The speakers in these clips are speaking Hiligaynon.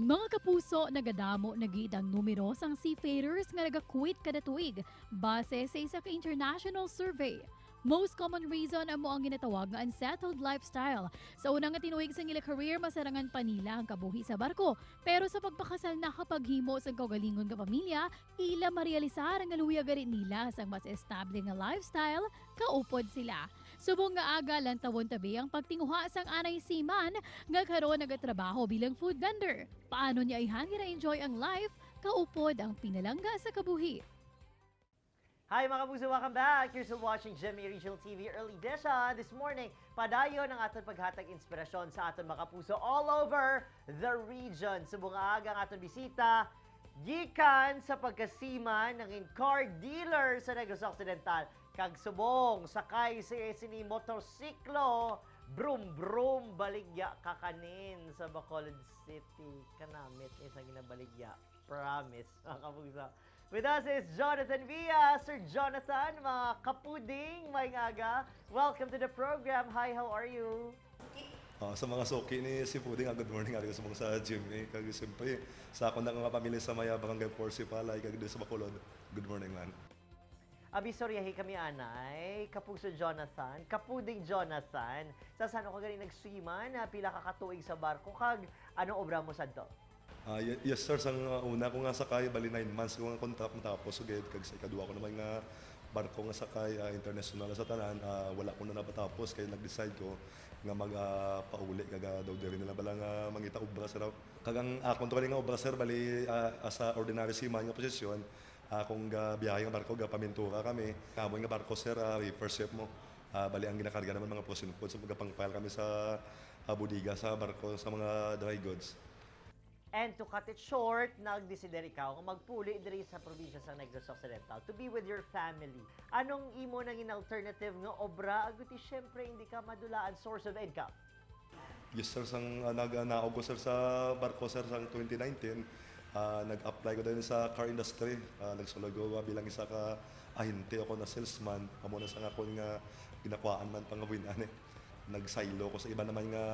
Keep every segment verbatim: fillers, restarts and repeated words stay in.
Mga kapuso, nagadamo na gid ang numero sang seafarers nga naga-quit kada tuig, base sa isa ka international survey. Most common reason amo ang ginatawag nga unsettled lifestyle. Sa una nga tinuig sang ila career, masarangan pa nila ang kabuhi sa barko, pero sa pagpakasal, nakapaghimo sang kaugalingon nga pamilya, ila marealisar nga luya gani nila sang mas estable nga lifestyle kaupod sila. Subong nga aga, lantawon tabi ang pagtinguha sang anay seaman nga karon nagatrabaho bilang food vendor. Paano niya ayhan gina-enjoy ang life kaupod ang pinalangga sa kabuhi? Hi mga kapuso, welcome back. You're still watching G M A Regional T V Early Edition this morning. Padayon ang aton paghatag inspirasyon sa aton mga kapuso all over the region. Subong nga aga ang aton bisita, gikan sa pagkasima, nangin car dealer sa Negros Occidental, kag subong sakay sa sini motorsiklo, brum brum, baligya kakanin sa Bacolod City. Kanamit ni sa ginabaligya. Promise, mga kapuso. With us is Jonathan Villa. Sir Jonathan, mga kapuding, may aga. Welcome to the program. Hi, how are you? Ah, sa mga suki ni si Puding, ah, good morning, ari sa mga sa G M A. Kag siyempre, sa akon na nga pamilya sa Maya, Barangay four, Sipalay, kag diri sa Bacolod, good morning, man. Abi, istoryahi kami anay, Kapuso Jonathan, Kapuding Jonathan. Sa sano ka gani nagseaman? Ah, pila ka katuig sa barko? Kag anong obra mo sadto? Ah, ye- yes, sir. Sang uh, una ko nga sakay, bali nine months ko nga contract matapos ko gid. Kag sa ikadua ko naman nga barko nga sakay, ah, international sa tanan, ah, wala ko na napatapos. Kaya nag-decide ko nga mag ah, pauli. Kag ah, daw diri na lang bala nga mangita obra, sir. Kag ang akon to nga obra, sir, bali ah, as a ordinary seaman nga posisyon, akong gabiyahe nga barko, gapamintura kami. Amon nga barko, sir, ah, reefer ship mo. Ah, bali ang ginakarga naman mga frozen food, so magapang-file kami sa ah, bodega sa barko sa mga dry goods. And to cut it short, nagdesider ikaw nga magpuli diri sa probinsya sa Negros Occidental to be with your family. Anong imo nangin alternative nga obra? Agud ti, syempre, hindi ka madulaan source of income. Yes, sir. Sang ah, nag-, ah, naog ko, sir, sa barko, sir, sang twenty nineteen, ah, nag-apply ko din sa car industry. Ah, nagsulod ko ah, bilang isa ka ahente o na salesman. Amo na sang akon nga ginakwaan man pangabuhian, eh. Nagsaylo ko sa iba naman nga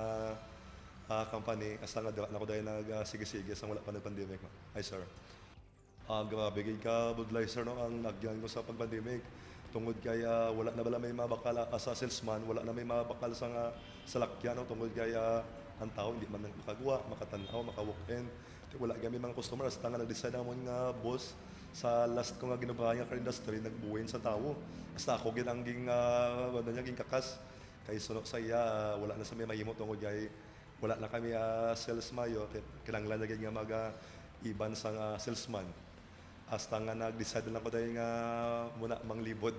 ah, company, hasta nga dira na ko dahil nag ah, sige-sige sang wala pa nag-pandemic. Ay, sir. Ah, grabe gid ka budlay, sir, no, ang agyan ko sa pag-pandemic. Tungod kay ah, wala na bala may mabakal ah, as a salesman, wala na may mabakal sa nga salakyan, no, tungod kay ah, ang tao hindi man makagwa, makatan-aw, maka-walk-in. Ti wala gani mga customer, hasta nga nag-decide amon nga boss sa last ko nga ginubrahan nga car industry, nagbuhin sa tawo. Hasta ako gid ang ging, ah, ano niya, ging kakas. Kay suno sa iya, ah, wala na sa may mahimo tungod kay wala na kami ah, sales mayo. Ti kinahanglan na gid nga mag ah, iban sa nga salesman. Hasta nga nag-decide na lang ko dahil nga muna manglibod.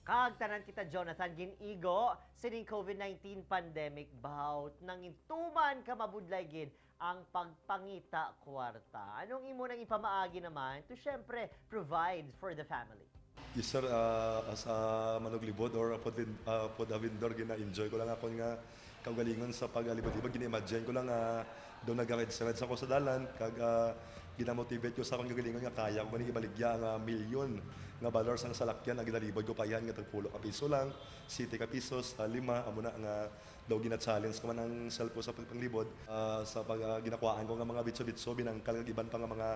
Kag tanan kita, Jonathan, gin-igo sining COVID nineteen pandemic, baut nangintuman ka mabudlay gid ang pagpangita kwarta. Anong imo nang ipamaagi naman to, syempre, provide for the family? Yes, sir. Ah, as a manuglibod or a food, vin- ah, food vendor, gina-enjoy ko lang akon nga kaugalingon sa pagalibod-libod. Gina-imagine ko lang nga daw nag-rides-rides ako sa dalan, kag ah, gina-motivate ko sa akon kaugalingon nga kaya ko gani ibaligya ang ah, milyon nga balor sang salakyan nga ginalibod ko pa yan nga tagpulo ka piso lang, siyete ka pisos, ah, lima, amo na nga daw gina-challenge ko man ang self ko sa pagpanglibod. Ah, sa pag ah, ginakwaan ko nga mga bitso-bitso, binangkal kag iban pa nga mga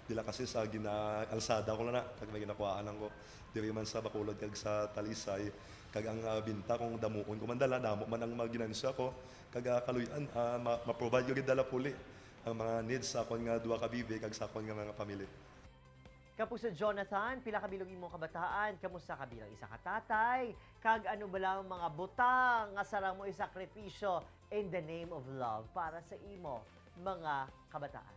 dila kasi sa gina-alsada ko lang na, kag may ginakwaan lang ko diri man sa Bacolod kag sa Talisay. Kag ang ah, binta kung damuon ko man dala, damo man ang maginansya ko. Kag ah, kaluy-an, ah, ma- ma-provide ko gid dala puli ang mga needs sa akon nga duha ka bibi kag sa akon nga mga family. Kapuso Jonathan, pila ka bilog imong kabataan? Kamusta ka bilang isa ka tatay? Kag ano bala ang mga butang nga sarang mo isakripisyo in the name of love para sa imo mga kabataan?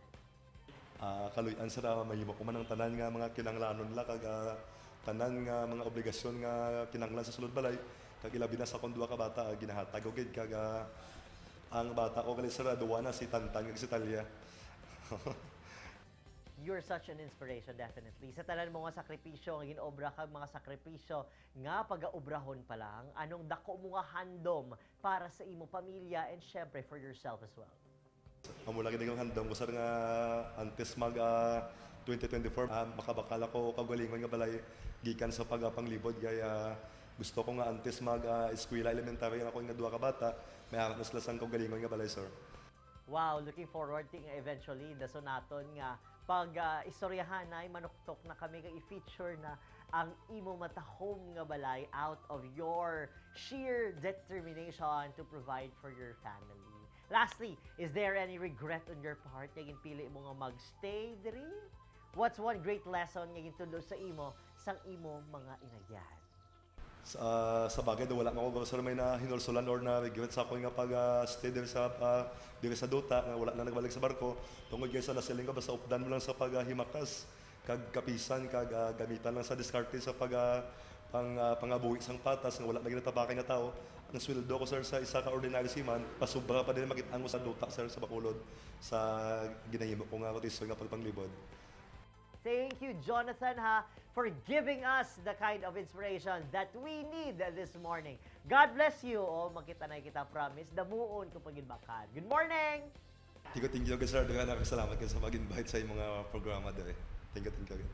Ah, kaluy-an, sir, ah, mahimo ko man ang tanan nga mga kinahanglanon nila kag ah, tanan nga mga obligasyon nga kinahanglan sa sulod balay, kag ilabi na sa akong duha ka bata, ah, ginahatag ko gid kag ah, ang bata ko gali, sir, ah, duwa na, si Tantan kag si Talia. You're such an inspiration, definitely. Sa tanan mo nga sakripisyo nga gin-obra kag mga sakripisyo nga pagaobrahon pa lang, anong dako mo nga handom para sa imo pamilya and syempre for yourself as well? Amo lagi daw ang handom ko, sir, nga antes mag ah, twenty twenty-four, ah, makabakal ako kaugalingon nga balay gikan sa pagapanglibod. Kaya gusto ko nga antes mag ah, eskwela elementary ang ako nga duha ka bata, may anak na sila sang kaugalingon nga balay, sir. Wow, looking forward ti nga eventually dason naton nga pag ah, istoryahanay, manuktok na kami kag i-feature na ang imo matahom nga balay out of your sheer determination to provide for your family. Lastly, is there any regret on your part nga ginpili mo nga magstay diri? What's one great lesson nga gintudlo sa imo sang imo mga inagyan? Sa, sa bagay, daw wala man ko, sir, may nahinulsulan or na-regret sa akon nga pag-stay diri sa, ah, diri sa duta, nga wala na nagbalik sa barko. Tungod kay sa nasiling ko, basta updan mo lang sa paghimakas, kag kapisan, kag ah, gamitan lang sa diskarte sa pag ah, pang, ah, pangabuhi sang patas nga wala na ginatabakay nga tawo. Ang sweldo ko, sir, sa isa ka ordinary seaman, pasubra pa din makit-an ko sa duta, sir, sa Bacolod, sa ginahimo ko nga rotation nga pagpanglibot. Thank you, Jonathan, ha, for giving us the kind of inspiration that we need this morning. God bless you. O, magkita na kita, promise. Damuon ko pagidbakan. Good morning! Thank you, thank you, sir. Daghang nakasalamat kayo sa pag-invite sa imong ah, programa, dere. Thank you, thank you.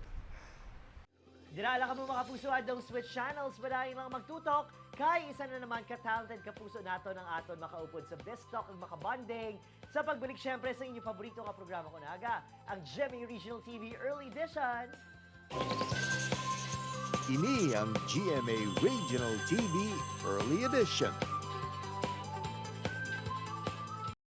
Dira lang kamo, mga kapuso, adtong switch channels, padayon lang magtutok kay isa na naman ka talented kapuso naton ang aton makaupod sa Best Talk ug makabonding sa pagbalik, syempre, sa inyong paborito nga programa kuno aga, ang G M A Regional T V Early Edition. Ini ang G M A Regional T V Early Edition.